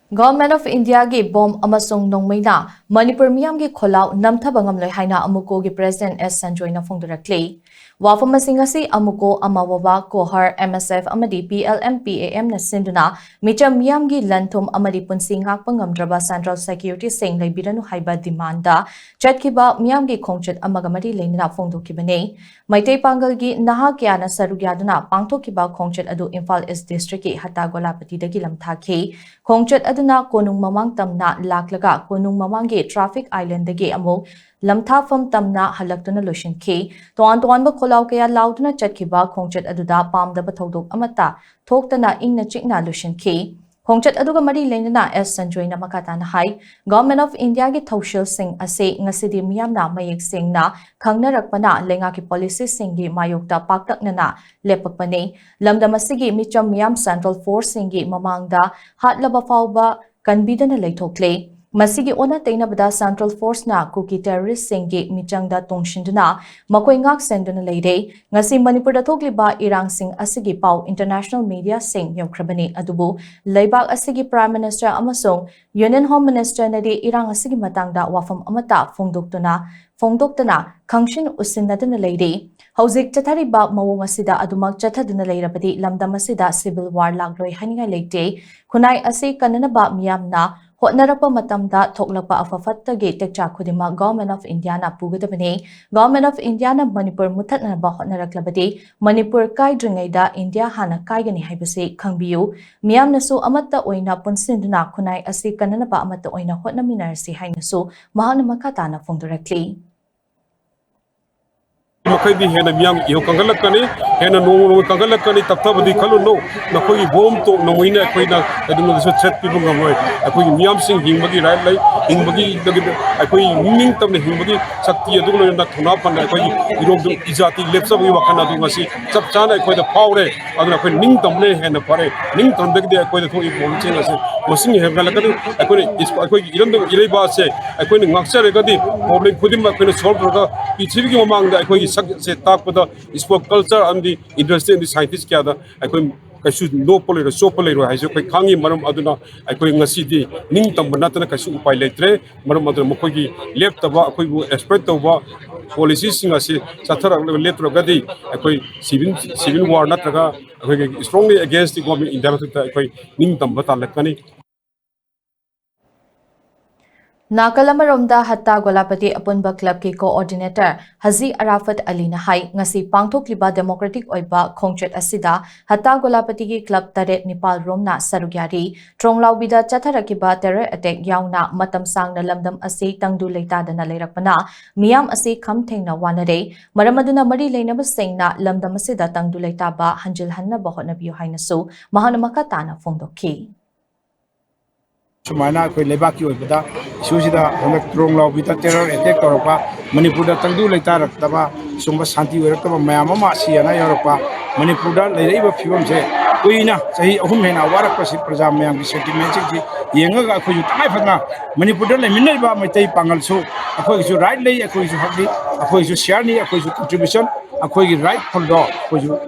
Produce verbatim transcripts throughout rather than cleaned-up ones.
Government of Indiaꯒꯤ bomb ꯑꯃꯁꯨꯡ ꯅꯣꯡꯃꯩꯅ ꯃꯅꯤꯄꯨꯔ ꯃꯤꯌꯥꯝꯒꯤ ꯈꯣꯜꯂꯥꯎ ꯅꯝꯊꯕ ꯉꯝꯂꯣꯏ ꯍꯥꯏꯅ ꯑꯃꯨꯀꯣꯒꯤ President S ꯁꯟꯖꯣꯏꯅ ꯐꯣꯡꯗꯣꯔꯛꯂꯤ꯫ ꯋꯥꯐꯝ ꯑꯁꯤ ꯉꯁꯤ ꯑꯃꯨꯀꯣ ꯑꯃꯋꯥꯕ ꯀꯣꯍꯔ M S F ꯑꯃꯗꯤ P L M P A M ꯅ ꯁꯤꯟꯗꯨꯅ ꯃꯤꯆꯝ ꯃꯤꯌꯥꯝꯒꯤ ꯂꯟ ꯊꯨꯝ ꯑꯃꯗꯤ ꯄꯨꯟꯁꯤ ꯉꯥꯛꯄ ꯉꯝꯗ꯭ꯔꯕ Central Security ꯁꯤꯡ ꯂꯩꯕꯤꯔꯅꯨ ꯍꯥꯏꯕ demand ꯗ ꯆꯠꯈꯤꯕ ꯃꯤꯌꯥꯝꯒꯤ ꯈꯣꯡꯆꯠ ꯑꯃꯒ ꯃꯔꯤ ꯂꯩꯅꯅ ꯐꯣꯡꯗꯣꯛꯈꯤꯕꯅꯤ꯫ ꯃꯩꯇꯩ ꯄꯥꯡꯒꯜꯒꯤ ꯅꯍꯥ ꯀꯌꯥꯅ ꯁꯔꯨꯛ ꯌꯥꯗꯨꯅ ꯄꯥꯡꯊꯣꯛꯈꯤꯕ ꯈꯣꯡꯆꯠ ꯑꯗꯨ ꯏꯝꯐꯥꯜ East District ꯀꯤ ꯍꯠꯇꯥ ꯒꯣꯂꯥꯄꯇꯤꯗꯒꯤ ꯂꯝꯊꯥꯈꯤ꯫ ꯈꯣꯡꯆꯠ ꯑꯗꯨꯅ ꯀꯣꯅꯨꯡ ꯃꯃꯥꯡ ꯇꯝꯅ ꯂꯥꯛꯂꯒ ꯀꯣꯅꯨꯡ ꯃꯃꯥꯡꯒꯤ traffic island ꯗꯒꯤ ꯑꯃꯨꯛ ꯂꯝꯊꯥꯐꯝ ꯇꯝꯅ ꯍꯜꯂꯛꯇꯨꯅ ꯂꯣꯏꯁꯤꯟꯈꯤ꯫ ꯇꯣꯉꯥꯟ ꯇꯣꯉꯥꯟꯕ ꯈꯣꯜꯂꯥꯎ ꯀꯌꯥ ꯂꯥꯎꯗꯨꯅ ꯆꯠꯈꯤꯕ ꯈꯣꯡꯆꯠ ꯑꯗꯨꯗ ꯄꯥꯝꯗꯕ ꯊꯧꯗꯣꯛ ꯑꯃꯠꯇ ꯊꯣꯛꯇꯅ ꯏꯪꯅ ꯆꯤꯛꯅ ꯂꯣꯏꯁꯤꯟꯈꯤ꯫ ꯈꯣꯡꯆꯠ ꯑꯗꯨꯒ ꯃꯔꯤ ꯂꯩꯅꯅ S ꯁꯟꯖꯣꯏꯅ ꯃꯈꯥ ꯇꯥꯅ ꯍꯥꯏ, Government of India ꯒꯤ ꯊꯧꯁꯤꯜꯁꯤꯡ ꯑꯁꯤ ꯉꯁꯤꯗꯤ ꯃꯤꯌꯥꯝꯅ ꯃꯌꯦꯛ ꯁꯦꯡꯅ ꯈꯪꯅꯔꯛꯄꯅ ꯂꯩꯉꯥꯛꯀꯤ policy ꯁꯤꯡꯒꯤ ꯃꯥꯌꯣꯛꯇ ꯄꯥꯛꯇꯛꯅꯅ ꯂꯦꯞꯄꯛꯄꯅꯤ꯫ ꯂꯝꯗꯝ ꯑꯁꯤꯒꯤ ꯃꯤꯆꯝ ꯃꯤꯌꯥꯝ Central Force ꯁꯤꯡꯒꯤ ꯃꯃꯥꯡꯗ ꯍꯥꯠꯂꯕ ꯐꯥꯎꯕ ꯀꯟꯕꯤꯗꯅ ꯂꯩꯊꯣꯛꯂꯦ꯫ ꯃꯁꯤꯒꯤ ꯑꯣꯟꯅ ꯇꯩꯅꯕꯗ Central Force ꯅ ꯀꯨꯀꯤ terrorist ꯁꯤꯡꯒꯤ ꯃꯤꯆꯪꯗ ꯇꯣꯡꯁꯤꯟꯗꯨꯅ ꯃꯈꯣꯏ ꯉꯥꯛ ꯁꯦꯟꯗꯨꯅ ꯂꯩꯔꯦ꯫ ꯉꯁꯤ ꯃꯅꯤꯄꯨꯔꯗ ꯊꯣꯛꯂꯤꯕ ꯏꯔꯥꯡꯁꯤꯡ ꯑꯁꯤꯒꯤ ꯄꯥꯎ international media ꯁꯤꯡ ꯌꯧꯈ꯭ꯔꯕꯅꯤ, ꯑꯗꯨꯕꯨ ꯂꯩꯕꯥꯛ ꯑꯁꯤꯒꯤ Prime Minister ꯑꯃꯁꯨꯡ Union Home Minister ꯅꯗꯤ ꯏꯔꯥꯡ ꯑꯁꯤꯒꯤ ꯃꯇꯥꯡꯗ ꯋꯥꯐꯝ ꯑꯃꯠꯇ ꯐꯣꯡꯗꯣꯛꯇꯨꯅ, ꯐꯣꯡꯗꯣꯛꯇꯅ ꯈꯪꯁꯤꯟ ꯎꯁꯤꯟꯅꯗꯨꯅ ꯂꯩꯔꯤ꯫ ꯍꯧꯖꯤꯛ ꯆꯠꯊꯔꯤꯕ ꯃꯑꯣꯡ ꯑꯁꯤꯗ ꯑꯗꯨꯃꯛ ꯆꯠꯊꯗꯨꯅ ꯂꯩꯔꯕꯗꯤ ꯂꯝꯗꯝ ꯑꯁꯤꯗ civil war ꯂꯥꯛꯂꯣꯏ ꯍꯥꯏꯅꯤꯡꯉꯥꯏ ꯂꯩꯇꯦ꯫ ꯈꯨꯟꯅꯥꯏ ꯑꯁꯤ ꯀꯟꯅꯅꯕ ꯃꯤꯌꯥꯝꯅ ꯍꯣꯠꯅꯔꯛꯄ ꯃꯇꯝꯗ ꯊꯣꯛꯂꯛꯄ ꯑꯐ ꯐꯠꯇꯒꯤ ꯇꯦꯛꯆꯥꯛ ꯈꯨꯗꯤꯡꯃꯛ Government of India ꯅ ꯄꯨꯒꯗꯕꯅꯤ꯫ Government of India ꯅ ꯃꯅꯤꯄꯨꯔ ꯃꯨꯠꯊꯠꯅꯅꯕ ꯍꯣꯠꯅꯔꯛꯂꯕꯗꯤ ꯃꯅꯤꯄꯨꯔ ꯀꯥꯏꯗ꯭ꯔꯤꯉꯩꯗ ꯏꯟꯗꯤꯌꯥ ꯍꯥꯟꯅ ꯀꯥꯏꯒꯅꯤ ꯍꯥꯏꯕꯁꯤ ꯈꯪꯕꯤꯌꯨ꯫ ꯃꯤꯌꯥꯝꯅꯁꯨ ꯑꯃꯠꯇ ꯑꯣꯏꯅ ꯄꯨꯟꯁꯤꯟꯗꯨꯅ ꯈꯨꯟꯅꯥꯏ ꯑꯁꯤ ꯀꯟꯅꯅꯕ ꯑꯃꯠꯇ ꯑꯣꯏꯅ ꯍꯣꯠꯅꯃꯤꯟꯅꯔꯁꯤ ꯍꯥꯏꯅꯁꯨ ꯃꯍꯥꯛꯅ ꯃꯈꯥ ꯇꯥꯅ ꯐꯣꯡꯗꯣꯔꯛꯂꯤ꯫ ꯃꯈꯩꯗꯤ ꯍꯦꯟꯅ ꯃꯤꯌꯥꯝꯒꯤ ꯏꯍꯧ ꯀꯪꯈꯠꯂꯛꯀꯅꯤ, ꯍꯦꯟꯅ ꯅꯣꯡꯃ ꯅꯣꯡꯃ ꯀꯪꯈꯠꯂꯛꯀꯅꯤ꯫ ꯇꯞꯊꯕꯗꯤ ꯈꯜꯂꯨꯅꯨ, ꯅꯈꯣꯏꯒꯤ ꯕꯣꯝ ꯇꯣꯛ ꯅꯣꯡꯃꯩꯅ ꯑꯩꯈꯣꯏꯅ ꯀꯩꯗꯧꯅꯨꯡꯗꯁꯨ threat ꯄꯤꯕ ꯉꯝꯂꯣꯏ꯫ ꯑꯩꯈꯣꯏꯒꯤ ꯃꯤꯌꯥꯝꯁꯤꯡ ꯍꯤꯡꯕꯒꯤ right ꯂꯩ, ꯍꯤꯡꯕꯒꯤ ꯑꯩꯈꯣꯏ ꯅꯤꯡꯇꯝꯅ ꯍꯤꯡꯕꯒꯤ ꯁꯛꯇꯤ, ꯑꯗꯨꯒ ꯂꯣꯏꯅꯅ ꯊꯧꯅꯥ ꯐꯅ ꯑꯩꯈꯣꯏꯒꯤ ꯏꯔꯣꯝꯗꯣꯝ ꯏꯖꯥꯇꯤ ꯂꯦꯞꯆꯕꯒꯤ ꯋꯥꯈꯜ ꯑꯗꯨ ꯉꯁꯤ ꯆꯞ ꯆꯥꯅ ꯑꯩꯈꯣꯏꯗ ꯐꯥꯎꯔꯦ꯫ ꯑꯗꯨꯅ ꯑꯩꯈꯣꯏ ꯅꯤꯡꯇꯝꯕꯅ ꯍꯦꯟꯅ ꯐꯔꯦ꯫ ꯅꯤꯡꯇꯝꯗꯒꯤꯗꯤ ꯑꯩꯈꯣꯏꯗ ꯊꯣꯛꯏꯕ ꯄ꯭ꯔꯣꯕ꯭ꯂꯦꯝꯁꯤꯡ ꯑꯁꯤ ꯃꯁꯤꯡ ꯍꯦꯟꯒꯠꯂꯛꯀꯅꯤ꯫ ꯑꯩꯈꯣꯏꯅ ꯏꯁ-, ꯑꯩꯈꯣꯏꯒꯤ ꯏꯔꯝꯗꯝ ꯏꯔꯩꯕꯥꯛ ꯑꯁꯦ ꯑꯩꯈꯣꯏꯅ ꯉꯥꯛꯆꯔꯒꯗꯤ ꯄ꯭ꯔꯣꯕ꯭ꯂꯦꯝ ꯈꯨꯗꯤꯡꯃꯛ ꯑꯩꯈꯣꯏꯅ ꯁꯣꯜꯕ ꯇꯧꯔꯒ ꯄ꯭ꯔꯤꯊꯤꯕꯤꯒꯤ ꯃꯃꯥꯡꯗ ꯑꯩꯈꯣꯏꯒꯤ ꯁꯛ ꯑꯁꯦ ꯇꯥꯛꯄꯗ ꯏꯁꯄꯣꯔꯠ ꯀꯜꯆꯔ ꯑꯃꯗꯤ ꯏꯟꯗꯁꯇ꯭ꯔꯤ ꯑꯃꯗꯤ ꯁꯥꯏꯟꯇꯤꯁ ꯀꯌꯥꯗ ꯑꯩꯈꯣꯏ ꯀꯩꯁꯨ ꯅꯣꯞꯄ ꯂꯩꯔꯣꯏ, ꯆꯣꯞꯄ ꯂꯩꯔꯣꯏ ꯍꯥꯏꯁꯦ ꯑꯩꯈꯣꯏ ꯈꯪꯉꯤ꯫ ꯃꯔꯝ ꯑꯗꯨꯅ ꯑꯩꯈꯣꯏ ꯉꯁꯤꯗꯤ ꯅꯤꯡꯇꯝꯕ ꯅꯠꯇꯅ ꯀꯩꯁꯨ ꯎꯄꯥꯏ ꯂꯩꯇ꯭ꯔꯦ꯫ ꯃꯔꯝ ꯑꯗꯨꯅ ꯃꯈꯣꯏꯒꯤ ꯂꯦꯞꯇꯕ, ꯑꯩꯈꯣꯏꯕꯨ exploit ꯇꯧꯕ policyꯁꯤꯡ ꯑꯁꯤ ꯆꯠꯊꯔꯛꯂꯒ ꯂꯦꯞꯇ꯭ꯔꯒꯗꯤ ꯑꯩꯈꯣꯏ civil, civil war ꯅꯠꯇ꯭ꯔꯒ ꯑꯩꯈꯣꯏꯒꯤ strongly against the government India ꯃꯊꯛꯇ ꯑꯩꯈꯣꯏ ꯅꯤꯡꯇꯝꯕ ꯇꯥꯜꯂꯛꯀꯅꯤ꯫ ꯅꯥꯀꯜ ꯑꯃꯔꯣꯝꯗ ꯍꯠꯇꯥ ꯒꯣꯂꯥꯄꯇꯤ ꯑꯄꯨꯟꯕ clubꯀꯤ coordinator ꯍꯖꯤ ꯑꯔꯥꯐꯠ ꯑꯂꯤꯅ ꯍꯥꯏ, ꯉꯁꯤ ꯄꯥꯡꯊꯣꯛꯂꯤꯕ democratic ꯑꯣꯏꯕ ꯈꯣꯡꯆꯠ ꯑꯁꯤꯗ ꯍꯠꯇꯥ ꯒꯣꯂꯥꯄꯇꯤꯒꯤ club ꯇꯔꯦꯠ ꯅꯤꯄꯥꯜ ꯔꯣꯝꯅ ꯁꯔꯨꯛ ꯌꯥꯔꯤ꯫ ꯇ꯭ꯔꯣꯡꯂꯥꯎꯕꯤꯗ ꯆꯠꯊꯔꯛꯈꯤꯕ terror attack ꯌꯥꯎꯅ ꯃꯇꯝ ꯁꯥꯡꯅ ꯂꯝꯗꯝ ꯑꯁꯤ ꯇꯪꯗꯨ ꯂꯩꯇꯥꯗꯅ ꯂꯩꯔꯛꯄꯅ ꯃꯤꯌꯥꯝ ꯑꯁꯤ ꯈꯝ ꯊꯦꯡꯅ ꯋꯥꯅꯔꯦ꯫ ꯃꯔꯝ ꯑꯗꯨꯅ ꯃꯔꯤ ꯂꯩꯅꯕꯁꯤꯡꯅ ꯂꯝꯗꯝ ꯑꯁꯤꯗ ꯇꯪꯗꯨ ꯂꯩꯇꯥꯕ ꯍꯟꯖꯤꯜꯍꯟꯅꯕ ꯍꯣꯠꯅꯕꯤꯌꯨ ꯍꯥꯏꯅꯁꯨ ꯃꯍꯥꯛꯅ ꯃꯈꯥ ꯇꯥꯅ ꯐꯣꯡꯗꯣꯛꯈꯤ꯫ ꯁꯨꯃꯥꯏꯅ ꯑꯩꯈꯣꯏ ꯂꯩꯕꯥꯛꯀꯤ ꯑꯣꯏꯕꯗ issue ꯁꯤꯗ ꯍꯟꯗꯛ ꯇ꯭ꯔꯣꯡ ꯂꯥꯎꯕꯤꯗ terror attack ꯇꯧꯔꯛꯄ, ꯃꯅꯤꯄꯨꯔꯗ ꯇꯪꯗꯨ ꯂꯩꯇꯥꯔꯛꯇꯕ, ꯁꯨꯝꯕ ꯁꯥꯟꯇꯤ ꯑꯣꯏꯔꯛꯇꯕ ꯃꯌꯥꯝ ꯑꯃ ꯑꯁꯤ ꯑꯅꯥ ꯌꯥꯎꯔꯛꯄ, ꯃꯅꯤꯄꯨꯔꯗ ꯂꯩꯔꯛꯏꯕ ꯐꯤꯕꯝꯁꯦ ꯀꯨꯏꯅ ꯆꯍꯤ ꯑꯍꯨꯝ ꯍꯦꯟꯅ ꯋꯥꯔꯛꯄꯁꯤ ꯄ꯭ꯔꯖꯥ ꯃꯌꯥꯝꯒꯤ sentiment ꯁꯤꯡꯁꯤ ꯌꯦꯡꯉꯒ ꯑꯩꯈꯣꯏꯁꯨ ꯇꯉꯥꯏ ꯐꯗꯅ ꯃꯅꯤꯄꯨꯔꯗ ꯂꯩꯃꯤꯟꯅꯔꯤꯕ ꯃꯩꯇꯩ ꯄꯥꯉꯜꯁꯨ ꯑꯩꯈꯣꯏꯒꯤꯁꯨ right ꯂꯩ, ꯑꯩꯈꯣꯏꯒꯤꯁꯨ ꯍꯛ ꯂꯩ, ꯑꯩꯈꯣꯏꯒꯤꯁꯨ share ꯅꯤ, ꯑꯩꯈꯣꯏꯁꯨ contribution, ꯑꯩꯈꯣꯏꯒꯤ rightful ꯗꯣ ꯑꯩꯈꯣꯏꯁꯨ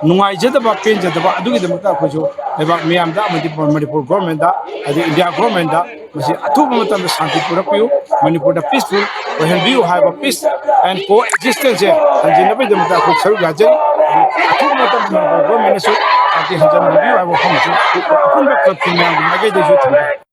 ꯅꯨꯡꯉꯥꯏꯖꯗꯕ, ꯄꯦꯟꯖꯗꯕ, ꯑꯗꯨꯒꯤꯗꯃꯛꯇ ꯑꯩꯈꯣꯏꯁꯨ ꯂꯩꯕꯥꯛ ꯃꯤꯌꯥꯝꯗ ꯑꯃꯗꯤ ꯃꯅꯤꯄꯨꯔ government ꯇ, ꯑꯗꯩ India government ꯇ ꯃꯁꯤ ꯑꯊꯨꯕ ꯃꯇꯝꯗ ꯁꯥꯟꯇꯤ ꯄꯨꯔꯛꯄꯤꯌꯨ, ꯃꯅꯤꯄꯨꯔꯗ peaceful ꯑꯣꯏꯍꯟꯕꯤꯌꯨ ꯍꯥꯏꯕ peace and coexistence ꯁꯦ ꯍꯟꯖꯤꯟꯅꯕꯒꯤꯗꯃꯛꯇ ꯑꯩꯈꯣꯏ ꯁꯔꯨꯛ ꯌꯥꯖꯔꯤ꯫ ꯑꯗꯨ ꯑꯊꯨꯕ ꯃꯇꯝꯗ ꯃꯅꯤꯄꯨꯔ government ꯅꯁꯨ ꯁꯥꯟꯇꯤ ꯍꯟꯖꯤꯟꯍꯟꯕꯤꯌꯨ ꯍꯥꯏꯕ ꯋꯥꯐꯝ ꯑꯁꯤ ꯑꯄꯨꯟꯕ club ꯁꯤꯡ ꯃꯌꯥꯝꯒꯤ ꯃꯥꯏꯀꯩꯗꯒꯤꯁꯨ ꯊꯝꯖꯔꯤ꯫